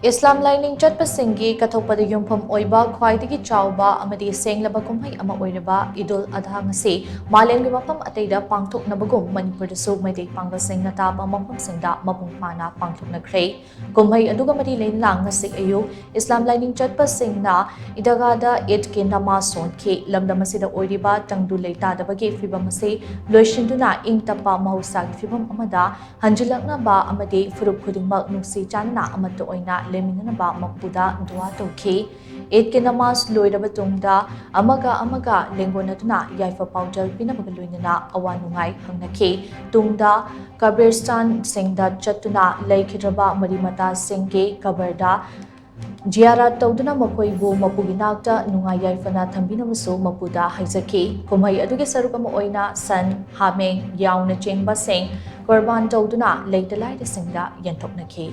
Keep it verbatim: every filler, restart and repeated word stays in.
ꯏꯁꯂꯥꯝ ꯂꯥꯏꯅꯤꯡ ꯆꯠꯄꯁꯤꯡꯒꯤ ꯀꯠꯊꯣꯛꯄꯗ ꯌꯨꯝꯐꯝ ꯑꯣꯏꯕ ꯈ꯭ꯋꯥꯏꯗꯒꯤ ꯆꯥꯎꯕ ꯑꯃꯗꯤ ꯁꯦꯡꯂꯕ ꯀꯨꯝꯍꯩ ꯑꯃ ꯑꯣꯏꯔꯤꯕ ꯏꯗꯨꯜ ꯑꯗꯍꯥ ꯉꯁꯤ ꯃꯥꯂꯦꯝꯒꯤ ꯃꯐꯝ ꯑꯇꯩꯗ ꯄꯥꯡꯊꯣꯛꯅꯕꯒꯨꯝ ꯃꯅꯤꯄꯨꯔꯗꯁꯨ ꯃꯩꯇꯩ ꯄꯥꯡꯒꯜꯁꯤꯡꯅ ꯇꯥꯕ ꯃꯐꯝꯁꯤꯡꯗ ꯃꯄꯨꯡ ꯐꯥꯅ ꯄꯥꯡꯊꯣꯛꯅꯈ꯭ꯔꯦ꯫ ꯀꯨꯝꯍꯩ ꯑꯗꯨꯒ ꯃꯔꯤ ꯂꯩꯅꯅ ꯉꯁꯤ ꯑꯌꯨꯛ ꯏꯁꯂꯥꯝ ꯂꯥꯏꯅꯤꯡ ꯆꯠꯄꯁꯤꯡꯅ ꯏꯗꯒꯥꯗ ꯏꯗꯀꯤ ꯅꯃꯥꯖ ꯁꯣꯟꯈꯤ꯫ ꯂꯝꯗꯝ ꯑꯁꯤꯗ ꯑꯣꯏꯔꯤꯕ ꯇꯪꯗꯨ ꯂꯩꯇꯥꯗꯕꯒꯤ ꯐꯤꯕꯝ ꯑꯁꯤ ꯂꯣꯏꯁꯤꯟꯗꯨꯅ ꯏꯪ ꯇꯞꯄ ꯃꯍꯧꯁꯥꯒꯤ ꯐꯤꯕꯝ ꯑꯃꯗ ꯍꯟꯖꯤꯜꯂꯛꯅꯕ ꯑꯃꯗꯤ ꯐꯨꯔꯨꯞ ꯈꯨꯗꯤꯡꯃꯛ ꯅꯨꯡꯁꯤ ꯆꯥꯟꯅꯅ ꯑꯃꯠꯇ ꯑꯣꯏꯅ ꯂꯩꯃꯤꯟꯅꯅꯕ ꯃꯄꯨꯗ ꯗꯨꯋꯥ ꯇꯧꯈꯤ꯫ ꯏꯗꯀꯤ ꯅꯃꯥꯖ ꯂꯣꯏꯔꯕ ꯇꯨꯡꯗ ꯑꯃꯒ ꯑꯃꯒ ꯂꯦꯡꯒꯣꯟꯅꯗꯨꯅ ꯌꯥꯏꯐ ꯄꯥꯎꯖꯦꯜ ꯄꯤꯅꯕꯒ ꯂꯣꯏꯅꯅ ꯑꯋꯥ ꯅꯨꯡꯉꯥꯏ ꯍꯪꯅꯈꯤ꯫ ꯇꯨꯡꯗ ꯀꯕꯤꯔꯁꯇꯥꯟꯁꯤꯡꯗ ꯆꯠꯇꯨꯅ ꯂꯩꯈꯤꯗ꯭ꯔꯕ ꯃꯔꯤ ꯃꯇꯥꯁꯤꯡꯒꯤ ꯀꯕꯔꯗ ꯖꯤꯌꯥꯔꯥꯠ ꯇꯧꯗꯨꯅ ꯃꯈꯣꯏꯕꯨ ꯃꯄꯨꯒꯤ ꯅꯥꯛꯇ ꯅꯨꯡꯉꯥꯏ ꯌꯥꯏꯐꯅ ꯊꯝꯕꯤꯅꯕꯁꯨ ꯃꯄꯨꯗ ꯍꯥꯏꯖꯈꯤ꯫ ꯀꯨꯝꯍꯩ ꯑꯗꯨꯒꯤ ꯁꯔꯨꯛ ꯑꯃ ꯑꯣꯏꯅ ꯁꯟ, ꯍꯥꯃꯦꯡ, ꯌꯥꯎꯅꯆꯤꯡꯕꯁꯤꯡ ꯀꯨꯔꯕꯥꯟ ꯇꯧꯗꯨꯅ ꯂꯩꯇ ꯂꯥꯏꯔꯁꯤꯡꯗ ꯌꯦꯟꯊꯣꯛꯅꯈꯤ꯫